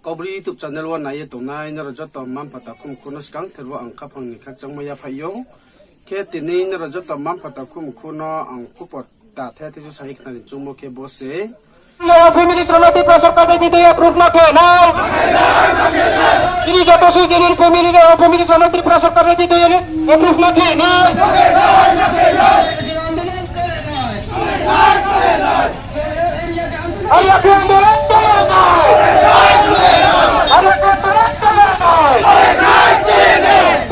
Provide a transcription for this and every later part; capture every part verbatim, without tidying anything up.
Kaubru YouTube channel wo nai ye tongnai nrao joto mma-mpha takhu mkhu no skangther wo ang khaphang ni khakchangmo yaphaih ou. Khe tini nrao joto mma-mpha takhu mkhu no ang khupor ta the theisu sa ye khna ni choungmo khe bo se. Family rao no Tripura sorkar ni bidoi approve ma khe nai. Chini joto sui chini family rao, family rao no Tripura sorkar ni bidoi approve ma khe nai. Aro khe আন্দোলন চালানো। Aro khe আন্দোলন চালানো।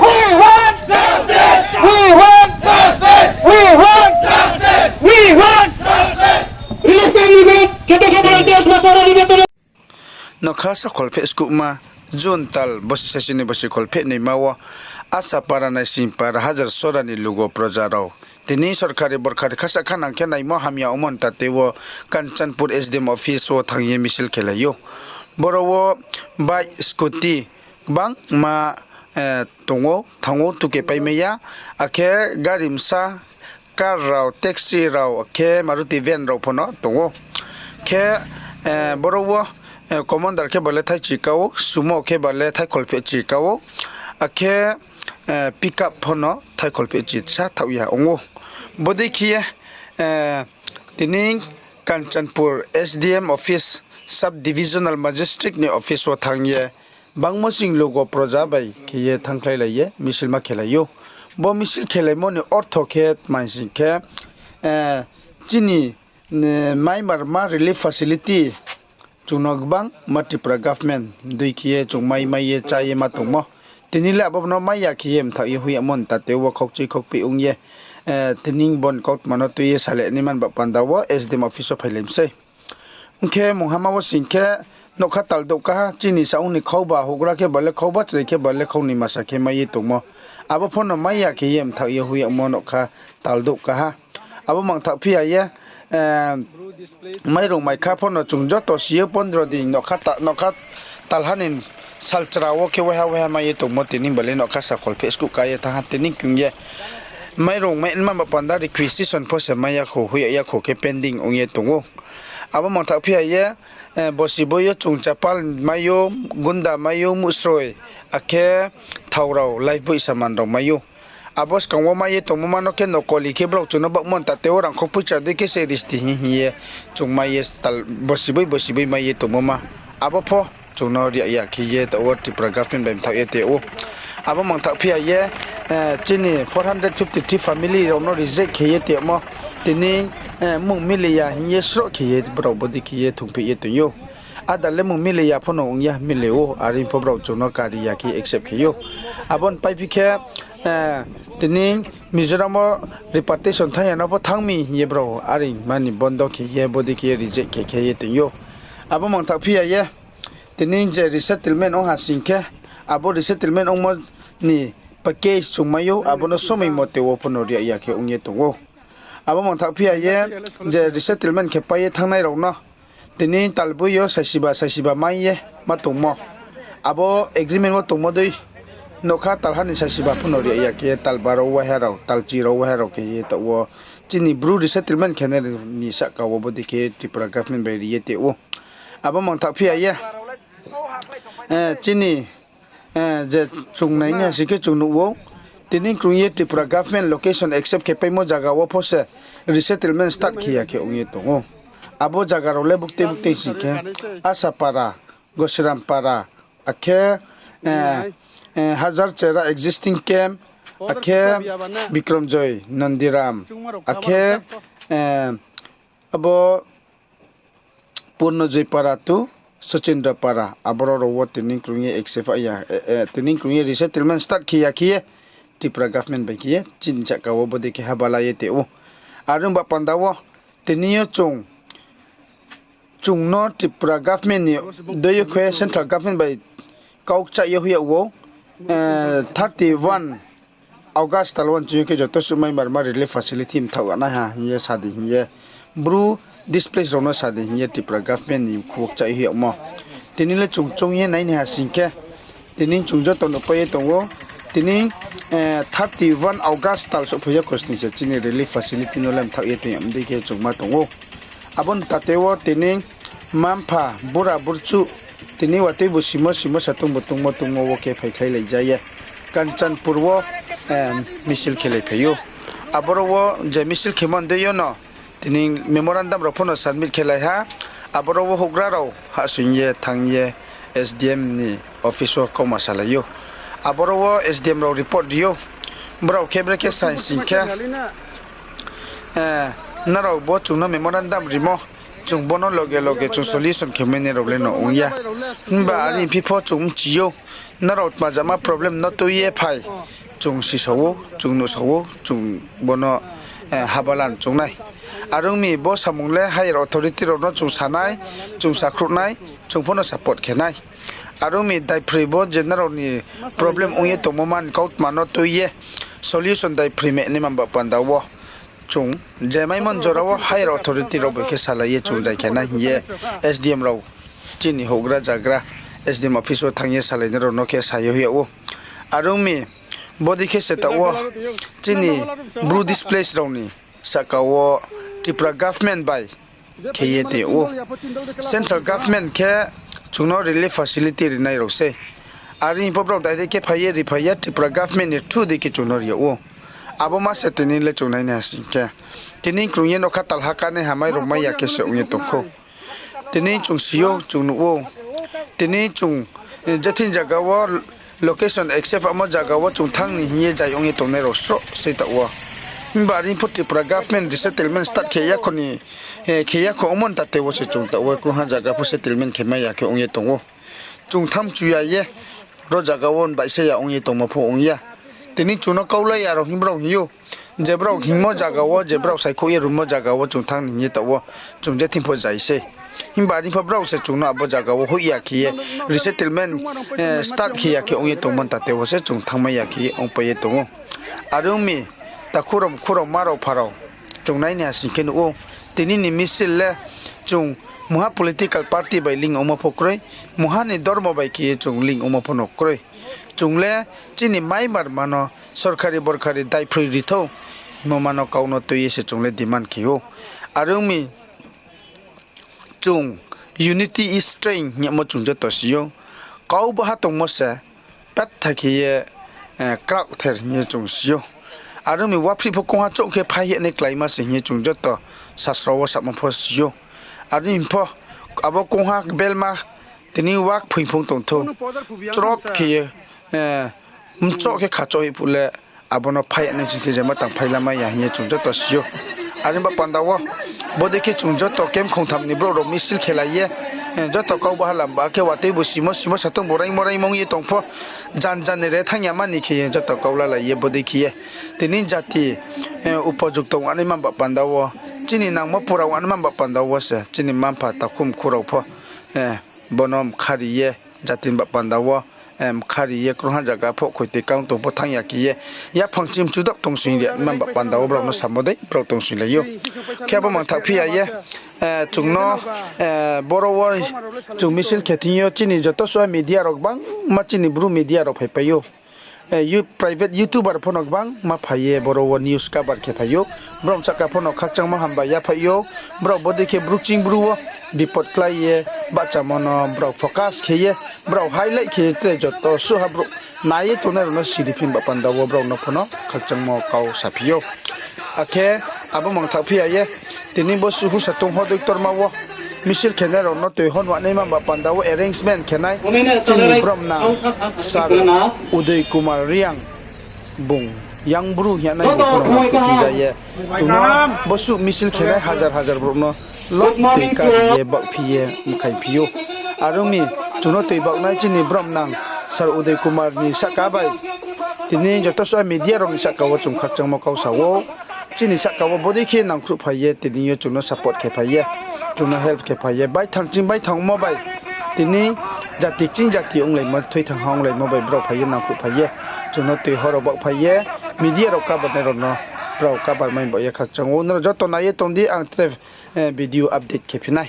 We want justice. We want justice. We want justice. We want justice. Release the movement. Cheta Sabha Desh Masara Liberty. Nokha sa kholpheh skuhma, June tal bosi sasi ni bosi kholpheh naima wo, Asapara, Naisingpara, Hajar Sora ni lugo proja rao tini sorkari borkari khasa khanang khe naimo hamya ongmo ni tate wo Kanchanpur S D M office wo thanng ye misil khelai ou. Boro wo bike, scooty gbangma tong ou, thanng ou, tuke paimai ya, akhe gari msa, car rao, taxi rao, akhe Maruti van rao pho no tong ou. Khe boro wo commander khe ba le thai chi ka ou, sumo khe ba le thai kholpheh chi ka ou, akhe pickup pho no thai kholpheh chi sa thaoh ya ong ou. Bodei khe ye tini Kanchanpur S D M office, Sub Divisional Magistrate ni office wo thanng ye bangmo sing lugo proja bai khe ye thanngkhlailai ye misil ma khelai ou. Bo misil khelaimo ni ortho khe tma hing sing khe, chini Myanmar ma relief facility chung no gbangma Tripura government dei khe ye chung mai mai ye chá ye ma tongmo. Tini le abo no mai ya khe ye mthaoh ye hoih yagmo ni tate wo khaukchui khaukpeh ong ye, tini bo ni kautma no tui ye salai naima ni ba panda wo S D M office wo phailai mi sei. Ong khe mungha ma wo sing khe, nougkha tal douh ka ha, chini saoh ni khauba houhgra khe ba le khauba, chrai khe ba le khau ni masa khe mai ye tongmo. Abo pho no mai ya khe ye mthaoh ye hoih yagmo nougkha tal douh ka ha. Abo mangthaoh phi ya ye, mairung mai kha pho no chung joto si ye pondro din nougkha talha ni salchra wo khe waiha waiha mai ye tongmo, tini ba le nougkha sa kholpheh skuh ka ye thanng ha, tini kong ye mairung mai nma ba panda requisition pho se mai ya khou, hoih ya khou khe pending ong ye tong ou. Abo mangthaoh phi ya ye, bosi boi yo chung chapal mai ou, gunda mai ou, muhsroi, akhe thao rao, lifebuoy saman rao mai ou. Abo skang wo mai ye tongmo ma no khe nokoli khe brao chung no baohmo ni tate wo rangkhou poicha dei khe se risti hing hing ye chung mai ye bosi boi bosi boi mai ye tongmo ma. Abo pho chung no ri ya khe ye taoh wo Tripura government bai mthaoh ye tong ou. Abo mangthaoh phi ya ye, chini four hundred fifty three family rao no reject khe ye tongmo. Tini mung mile ya hing ye sroh khe ye brao bodei khe ye thungpheh ye tong ou. Ada le mung mile ya pho no ong ya, mile ou, are pho brao chung no kari ya khe accept khe ou. Abo ni paiphi khe, tini Mizoram wo repatriation thanng ya no pho thanng mi hing ye brao are mani bondo khe ye bodei khe ye reject khe khe ye tong ou. Abo mangthaoh phi ya ye, tini je resettlement ong ha sing khe, abo resettlement ongmo ni package chung mai ou, abo no somoi mote wo pho no ri ya khe ong ye tong ou. Abo mangthaoh phi ya ye, je resettlement khe pai ye thanngnai rao no tini talboi yo saisiba saisiba mai ye ma tongmo. Abo agreement wo tongmo dei nougkha talha ni saisiba pho no ri ya khe talba rao waiha rao, talchi rao waiha rao khe ye taoh wo chini Bru resettlement khe nai ni sahka wo bodei khe Tripura government bai ri ye tong ou. Abo mangthaoh phi ya ye, chini je chung nai ni ha sing khe chung nuh ou, tini krung ye Tripura government location accept khe paimo zaga wo pho se resettlement start khe ya khe ong ye tong ou. Abo zaga rao le buktei buktei sing khe Asapara, Gosirampara, akhe Hajar Chera existing camp, akhe Bikramjoy, Nandiram, akhe abo Purnojoy Para to Sachindra Para, aboro rao wo tini krung ye accept ya, tini krung ye resettlement start khe ya khe ye Tripura government bai khe ye chini sahka wo bodei khe haba la ye tong ou. Are ong ba panda wo tini yo chung chung no Tripura government ni dei yo khe central government bai kau kchah ye hoih yag ou, thirty one August tal wo chung yo khe joto suh Myanmar ma relief facility mthaoh nai ha hing ye sa di hing ye, Bru displace rao no sa di hing ye Tripura government ni khu wo kchah ye hoih yagmo. Tini le chung choung ye nai ni ha sing khe, tini chung joto nuhpai ye tong ou, tini thirty one August tal souhphai ya khosning se chini relief facility no le mthaoh ye tong yag dei khe chung ma tong ou. Abo ni tate wo tini mma-mpha, bura burchuh, tini watoi bo simo simo satungbo tungmo tungmo wo khe phaikhlailai ja ye Kanchanpur wo misil khelai phai ou. Aboro wo je misil khemo ndei yo no tini memorandum rao pho no submit khelai ha. Aboro wo houhgra rao hahsoing ye thanng ye S D M ni office wo kauma salai ou. Aboro wo S D M rao report ri ou. Brao khe bre khe saing sing khe, nrao bo chung no memorandum rimo, chung bo no loge loge chung solution khe mai nai rao le no ong ya. Himba are phi pho chung bchi ou, nrao tma jama problem no tui ye phai, chung sisao ou, chung nuhsao ou, chung bo no habalan chung nai. Are ong mi bo samung le higher authority rao no chung sa nai, chung sakhruh nai, chung pho no support khe nai. Are ong mi daiphroi bo je nrao ni problem ong ye tongmo man kautma no tui ye solution daiphroi mai nai man ba panda wo chung je maimo jora wo higher authority rao bai khe salai ye chung zai khe nai hing ye S D M rao chini houhgra zagra S D M office wo thanng ye salainai rao no khe sa ye hoih yag ou. Are ong mi bodei khe se taoh wo chini Bru displace rao ni sahka wo Tripura government bai khe ye tong yag ou. Central government khe chung no relief facility rinai rao sei. Are pho brao direct khe phai ye ri phai ya, Tripura government ni through dei khe chung no ri yag ou. Abo ma se tini le chung nai nai ha sing khe, tini krung ye nokha talha kanai hamai rao mai ya khe se ong ye tong khou. Tini chung si ou, chung nuh ou. Tini chung je thing zaga wo location accept amo zaga wo chung thanng ni hing ye zai ong ye tongnai rao sroh sei taoh wo. Himba are pho Tripura government resettlement start khe ya kho ni, khe ya kho ongmo ntate wo se chung taoh wo krungha zaga pho settlement khe mai ya khe ong ye tong ou. Chung thanng mchu ya ye ro zaga wo baihsa ya ong ye tongmo pho ong ya. Tini chung no kaulai ya rao hing brao hing ou. Je brao hingmo zaga wo, je brao saikhouh ye rumo zaga wo chung thanng ni hing ye taoh wo chung je thing pho zai sei. Himba are pho brao se chung no abo zaga wo hoih ya khe ye resettlement start khe ya khe ong ye tongmo ntate wo se chung thanngmai ya khe ye ongpai ye tong ou. Are ong mi takhu rao mkhu rao ma rao pha rao, chung nai nai ha sing khe nuh ou. Tini ni misil le chung mungha political party bai link ongmo pho kroi, mungha ni dormo bai khe ye chung link ongmo pho no kroi. Chung le chini mai marma no sorkari borkari daiphroi ri thou hingmo ma no kau no tui ye se chung le demand khe ou. Are ong mi chung unity is strength hing yagmo chung joto si ou. Kau baha tongmo se petha khe ye kraohther hing ye chung si ou. Are ong mi waphrih pho kongha chouh khe phai ye nai kláima se hing ye chung joto sasro wo samo pho si ou. Are ong mi pho abo kongha kbelma tini wak phoing phung tong thou, chrop khe ye mchoh khe khachoh hoih phuh le abo no phai ya nai sing khe je ma tang phai lamai ya hing ye chung joto si ou. Are ba panda wo bodei khe chung joto camp khongtham ni brouh rao misil khelai ye, joto kau baha lam ba khe watoi bo simo simo satong bo raimo raimo ong ye tong pho, jan jan ni re thanng ya mani khe ye joto kau lalai ye bodei khe ye tini jati upojukto ong nai man ba panda wo, chini nangmo pura ong nai man ba panda wo se chini mma-mpha takhu mkhu rao pho bo no mkha ri ye, jati ni ba panda wo mkha ri ye, krungha zaga pho khoitoi kang tong pho thanng ya khe ye, yaphang chim chudak tongsoing ri man ba panda wo brao no samo dei brao tongsoinglai ou. Khe abo mangthaoh phi ya ye, chung no, boro wo chung misil khe thing yo chini joto suh media rao gbangma chini Bru media rao phaipai ou. Private YouTuber pho no gbangma phai ye boro wo news cover khe phai ou. Brao sahka pho no khakchangmo hambai yaphaih ou. Brao bodei khe Bru kching Bru wo bipot klái ye bahchamo no brao focus khe ye, brao highlight khe ye tre joto suh ha brouh nai ye tongnai rao no siri phi ba panda wo brao no pho no khakchangmo kau saphi ou. Akhe abo mangthaoh phi ya ye, tini bo suhu satong hodoi ktorma wo misil khenai rao no toi hon wa nai man ba panda wo arrangement khenai chini bromnang Sir Udoy Kumar Reang, bung yang Bru hing ye nai bung pho no phi ja ye. Chung no bo suh misil khenai hajar hajar brouh no lok toi kari ye baohphi ye mkhaiphi ou. Are ong mi chung no toi baohnai chini bromnang Sir Udoy Kumar ni sahka bai tini joto suh media rao ni sahka wo chung khakchangmo kau sa ou. Chini sahka wo bodei khe nangkhruhphai ye tini yo chung no support khe phai ye, chung no help khe phai ye, baithang ching baithangmo bai tini jati kching jati onglaimo, thoithangha onglaimo bai brao phai ye nangkhruhphai ye, chung no toi hor rao baohphai ye, media rao cover nai rao no brao cover mai baoh ye khakchang ou. Nrao joto nai ye tong di, ang tre video update khe phi nai.